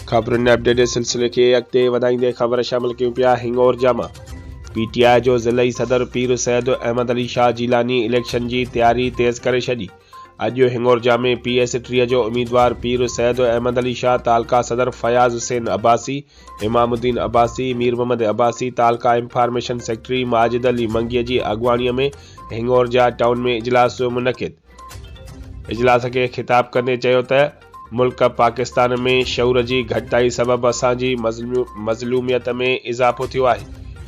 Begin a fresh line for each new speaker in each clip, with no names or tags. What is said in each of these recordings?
خبرن اپڊيٽ جي سلسلي کي اڳتي وڌائيندي خبر شامل ڪيون پيا هنڱورجا مان پي ٽي آء جو ضلعي صدر پير سيد احمد علي شاهه جيلاني اليڪشن جي تياري تيز ڪري ڇڏي. اڄ هنڱورجا ۾ پي ايس 30 جو اميدوار پير سيد احمد علي شاهه تعلقه صدر فياض حسين عباسي، امام الدين عباسي، مير محمد عباسي، تعلقه انفارميشن سيڪريٽري ماجد علي منگي جي اڳواڻي ۾ هنڱورجا ٽائون ۾ اجلاس منعقد. اجلاس کي خطاب ڪندي چيو ته ملڪ پاڪستان ۾ شعور جي گهٽتائي سبب اسان جي مظلوميت ۾ اضافو ٿيو آهي،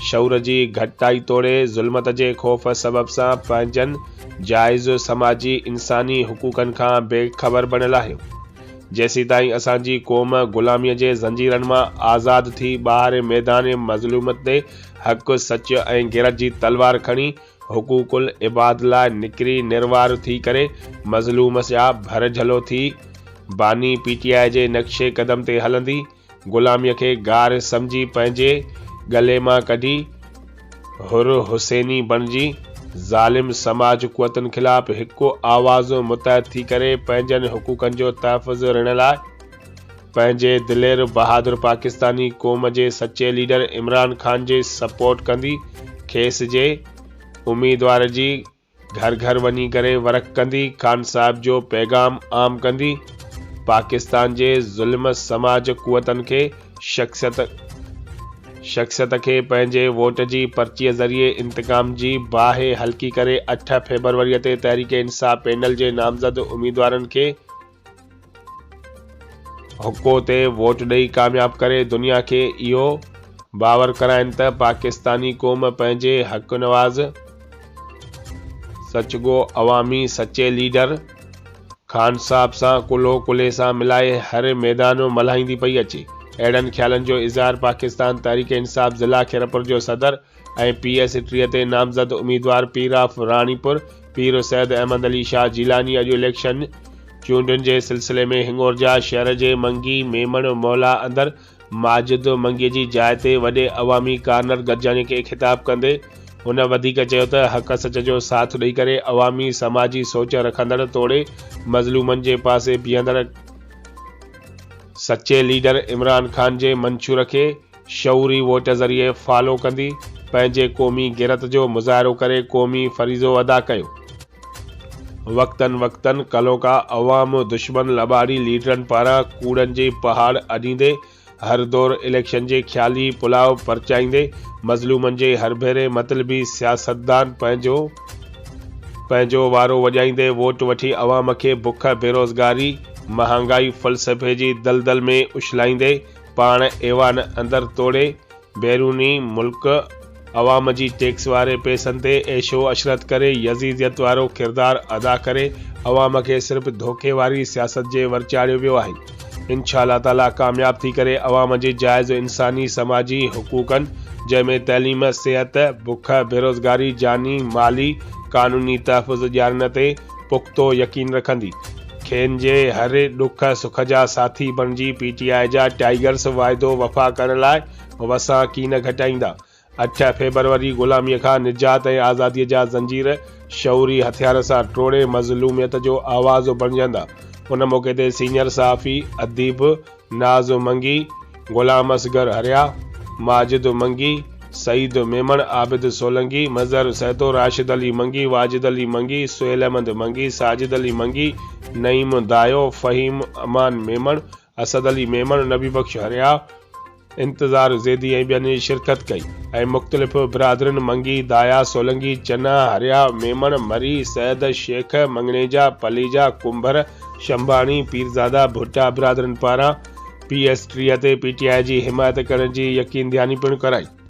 شعور جي گهٽتائي توڙي ظلمت جي خوف سبب سان پنهنجن جائز سماجي انساني حقوقن کان بي خبر بڻيل آهيون، جيسيتائين اسان جي قوم غلامي جي زنجيرن مان آزاد ٿي ٻاهر ميدان مظلوميت تي حق، سچ ۽ غيرت جي تلوار کڻي حقوق العباد لاء نڪري نروار ٿي ڪري مظلوم جا ڀر جهلو ٿي باني پي ٽي آء جي نقش قدم تي هلندي غلاميء کي گار سمجهي پنهنجي ڳلي مان ڪڍي حر حسيني بڻجي ظالم سماج قوتن خلاف هڪ آواز متحد ٿي ڪري پنهنجن حقوقن جو تحفظ رڻ لاء پنهنجي دلير بهادر پاڪستاني قوم جي سچي ليڊر عمران خان جي سپورٽ ڪندي کيس جي اميدوار جي گهر گهر وڃي ڪري ورڪ ڪندي خان صاحب جو پيغام عام ڪندي پاڪستان جي ظلم سماج قوتن کي شخصيت شخصيت کي پنهنجي ووٽ جي پرچي ذريعي انتقام جي باهه هلڪي ڪري 8 فيبروري تي تحريڪ انصاف پينل جي نامزد اميدوارن کي حقو تي ووٽ ڏئي ڪامياب ڪري دنيا کي اهو باور ڪرائين ته پاڪستاني قوم پنهنجي حق نواز سچ گو عوامي سچي ليڊر خان صاحب سان ڪلهو ڪلهي سان ملائي هر ميدان ملهائيندي پئي اچي. اهڙن خيالن جو اظهار پاڪستان تحريڪ انصاف ضلع خيرپور جو صدر ۽ پي ايس 30 تي نامزد اميدوار پير آف راڻيپور پير سيد احمد علي شاهه جيلاني اڄ اليڪشن چونڊن جي سلسلي ۾ هنڱورجا شهر جي منگي ميمڻ محلا اندر ماجد منگي جي جاء تي وڏي عوامي ڪارنر گڏجاڻي کي خطاب ڪندي هن وڌيڪ چيو ته حق سچ جو ساٿ ڏئي ڪري عوامي سماجي سوچ رکندڙ توڙي مظلومن جي پاسي بيهندڙ سچي ليڊر عمران خان جي منشور کي شعوري ووٽ ذريعي فالو ڪندي پنهنجي قومي غيرت جو مظاهرو ڪري قومي فريضو ادا ڪيو. وقتن وقتن ڪلهوڪا عوام دشمن لٻاڙي ليڊرن پاران ڪوڙن جي پهاڙ اڏيندي هر دور اليڪشن جي خيالي پلاء پرچائيندي مظلومن جي هر ڀيري مطلبي سياستدان پنهنجو پنهنجو وارو وڄائيندي ووٽ وٺي عوام کي بک بيروزگاري مهانگائي فلسفي جي دلدل ۾ اڇلائيندي پاڻ ايوان اندر توڙي بيروني ملڪ عوام جي ٽيڪس واري پئسن تي عيش و عشرت ڪري يزيديت وارو ڪردار ادا ڪري عوام کي صرف ڌوڪي واري سياست جي ور چاڙهيو ويو آهي. انشاء الله تعالي ڪامياب ٿي ڪري عوام جي جائز انساني سماجي حقوقن جنهن ۾ تعليم، صحت، بک، بيروزگاري، جاني، مالي، قانوني تحفظ ڏيارڻ تي پختو يقين رکندي کين جي هر ڏک سک جا ساٿي بڻجي پي ٽي آء جا ٽائيگرز واعدو وفا ڪرڻ لاء وسان ڪين گهٽائيندا. 8 فيبروري غلاميء کان نجات ۽ آزاديء جا زنجير شعوري هٿيار سان ٽوڙي مظلوميت جو آواز بڻجندا. ان موقعي تي سينيئر صحافي اديب ناز منگي، غلام اصغر هريا، ماجد منگي، سعيد ميمڻ، عابد سولنگي، مظهر سهتو، راشد علي منگي، واجد علي منگي، سهيل احمد منگي، ساجد علي منگي، نعيم دايو، فهيم امان ميمڻ، اسد علي ميمڻ، نبي بخش هريا، انتظار زيدي ۽ ٻين شرڪت ڪئي ۽ مختلف برادرين منگي، دايا، سولنگي، چنا، هريا، ميمڻ، مري، سيد، شيخ، مڱڻيجا، پليجا، ڪنڀر، شنباڻي، پيرزادا، ڀٽا برادرين پاران پي ايس 30 تي پي ٽي آء جي حمايت ڪرڻ جي يقين ڌياني پڻ ڪرائي.